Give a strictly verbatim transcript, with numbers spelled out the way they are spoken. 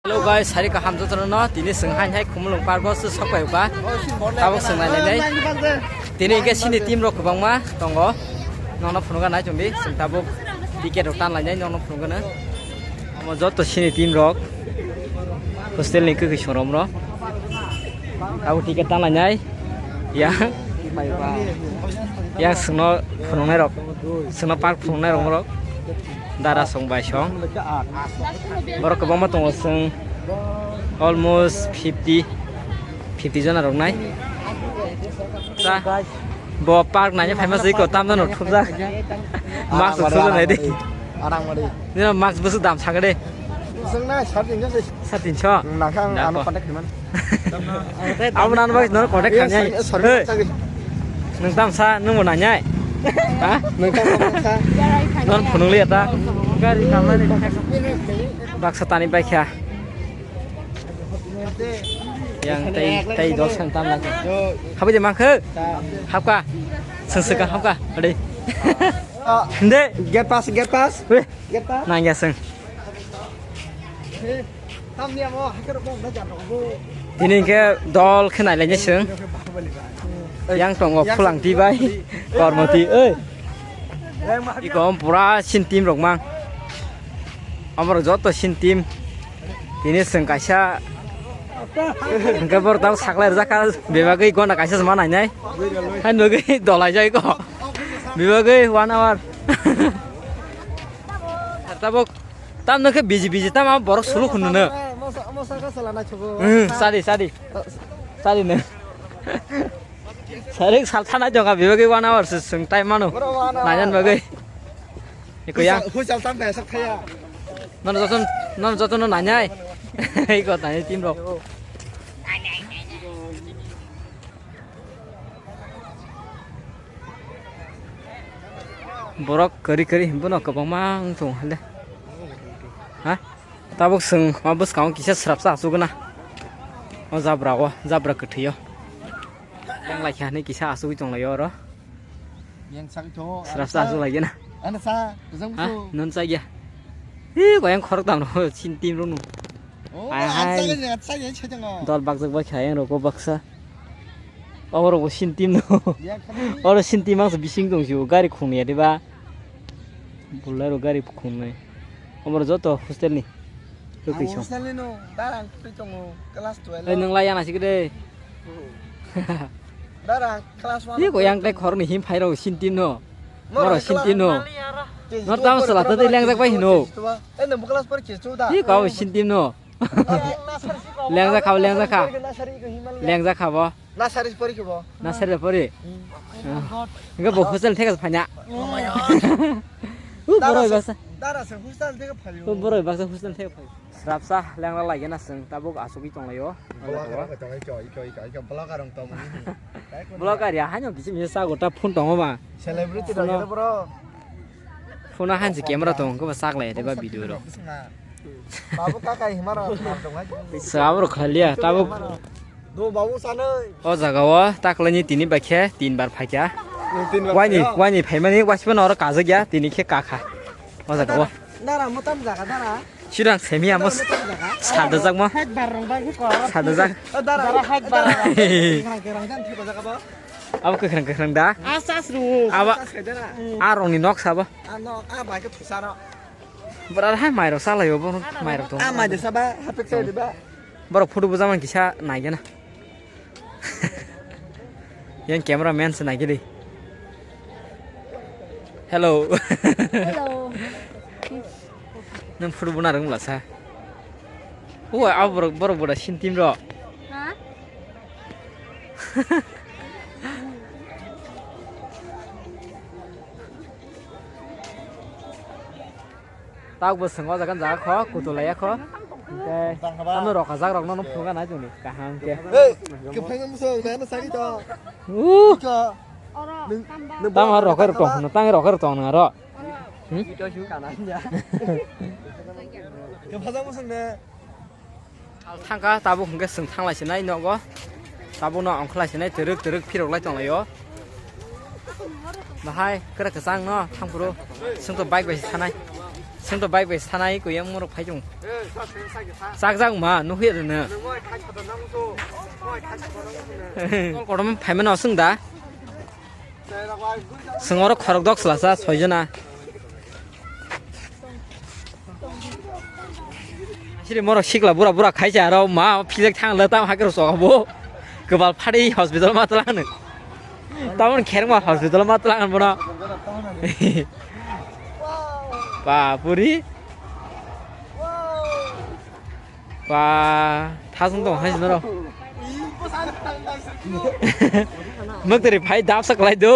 Hello guys, sari kaham jotono no, tini chwng hain hai Khumulwng Park o se sok pai uka. Tabuk chwng nai nai nai. Tini hwnkhe chini team rok kwbangma tongo. Nono phunukha nai chwng di, chwng tabuk ticket rok tan lai nai, nono phunukha no. Omo joto chini team rok. Hostel ni kwkwi sorom rok. Tabuk ticket tan lai nai. Yang. Yang chwngno phunuknai rok. Chwngno park phunuknai rok. Dara song bai song. Borok kwbangma tongo chwng almost fifty, fifty jona rok nai. Sa, bo park naina phaima se iko tamno no thupjak. Mask thupjak nai de. Arang mari. Nino mask bwswk dam sakha de. Chwng nai sar tinso se. Sar tinso? Nangkha ang ano contact khaiman. Abo nang bai no contact khamya. Sorry, sorry. Nwng tamsa nwng bo nangnai? Ha? Nwng tamsa? Non phunukliya ta. Gari kamani. Baksa tani baikha. Yang tai tai dol sang tam lagi. Habai de mangkhe? Hapka. Sengsekha hapka. Ade. Hinde. Get pass, get pass. Weh. Get pass. Nangya seng. Tini hwnkhe dol khe nailainai chwng. Yang tongo Phulangti bai Kormoti. Oi. Iko pura chini team rok mang. Amorok joto chini team. Tini chwng kaisa hwnkhe borok tabuk saklai rwjak kha. Bebagwi gona kaisa se ma nainai. Haino bagwi dolaijak iko. Bebagwi one hour. Tabuk. Tamno khe biji biji tamo borok suluk hwnwi no. Mosa, mosa ka sala na chugo. Hmm, sadi, sadi. Sadi no. Sarik sal thana jong abi bagwi one hour se sung time mano. Boro one hour. Nainan bagwi. Iko yang. Husal, husal tam kaya sak thaya. Nono joton, nono joton no nanyai. Iko tani team rok. Borok kwrwi kwrwi bono kwbangma wng tongo hale. Ha? Tabuk chwng o bwskango kisa swrapsa achugwi na. O jabra o, jabra kwthwi o. Yang laikha hinwi kisa achugwi tonglaio oro. Yang sagwi tongo. Swrapsa achuklaigena. Ano sa, kujang busu. Ha? Non chagya. Hi, koyang khorok tamo, chin team rokno. Oh, hai, hai. Dol bakjak bai kha yang roko baksa. Oborok bo chini team no. Oro chini team ang bising tong sio, gari khung ya diba. Bolai ro gari khung nai. Oborok joto hostel ni. Ang hostel ni no, darang twi tongo, class twelve. Ei, nwng lai yang nasi gede. Darang class one. Iko yang tai khorni him phai ro chini team no. Moro chini team no. Nor tamo sala tadi lengjak bai hino. Eh, nwng class four ke chuda. Iko chini team no. Lengjak kha, lengjak kha. Lengjak kha bo. Nasari pori khe bo. Nasari pori. Enggak bo hostel thek phanya. U boroi baksa. Dara se hostel thek phayo. U boroi baksa hostel thek phayo. Rapsa lengra lagi na seng tabuk asugwi tonglaio. Vlogger rok tong iko iko iko iko vlogger rok tong. Vlogger ya hanyo bisi misa gota phone tongo ba. Celebrity rok bro. Phone hansi camera tong ko ba saklai de ba video rok. Babu kaka himara tong hai. Sabro khaliya tabuk. Do babu sanai. O jaga o taklaini tini bakhe tin bar phaikya. Tin bar waini phaikya? Waini phaimani wasibo noro kajak ya tini khe kakha. O jaga o. Dara motam jaga dara. Sirang semi amo. Dara motam jaga. Sadajak mo. Hek bar rong bai ko. Sadajak. O dara. Dara hek bar. Dara. Kerang kerang jan thiba jaga bo. Abo kwkhwrang kwkhwrang da. Asas ru. Aba. Asas khe dara. A rong ni nok sabo. A nok a bai khe thusaro. Bwra hai mairok salaio bo mairok tong. A mai de saba hapik sai de ba. Borok photo bujamani kisa naigena. Yang camera man se naigedi. Hello. Hello. Nang photo buna rwng bwla sa. O a borok borok bwra sin team ro. Ha? Tak bo swngo jagan jaga kho, kutu laiya kho. Tei tamo rok hajak rok no phunga nai joni kaham ke. Hey, kepeng musong na na sagi to. Uh. Iko. Nung, nung tamo rok er tong, no tang rok er tong na ro. Hmm? Ito shu kana nya. Kepeng musong na. Thangkha tabuk hwnkhe chwng thanglai sinai nogo. Tabukno ongkhlai sinai twrwk twrwk phiroklai tonglaio. Bahai kwrak kwchangno thangphuru chwngto bike bai se thanai. Tento bai bai sanai ko yang morok phai jong. Chak jak ma nuhi rene. Korom phai mano sung da. Sung oro khorok dok sla sa soi jona. Siri morok sikla bura bura khai cha aro ma phijak thang le tam hakero so bo. Kebal phari hospital ma tla no. Tamon kherma hospital ma tla bono. Ba puri. Ba thasung tong hai sinoro. Mukdari phai dap sak lai do.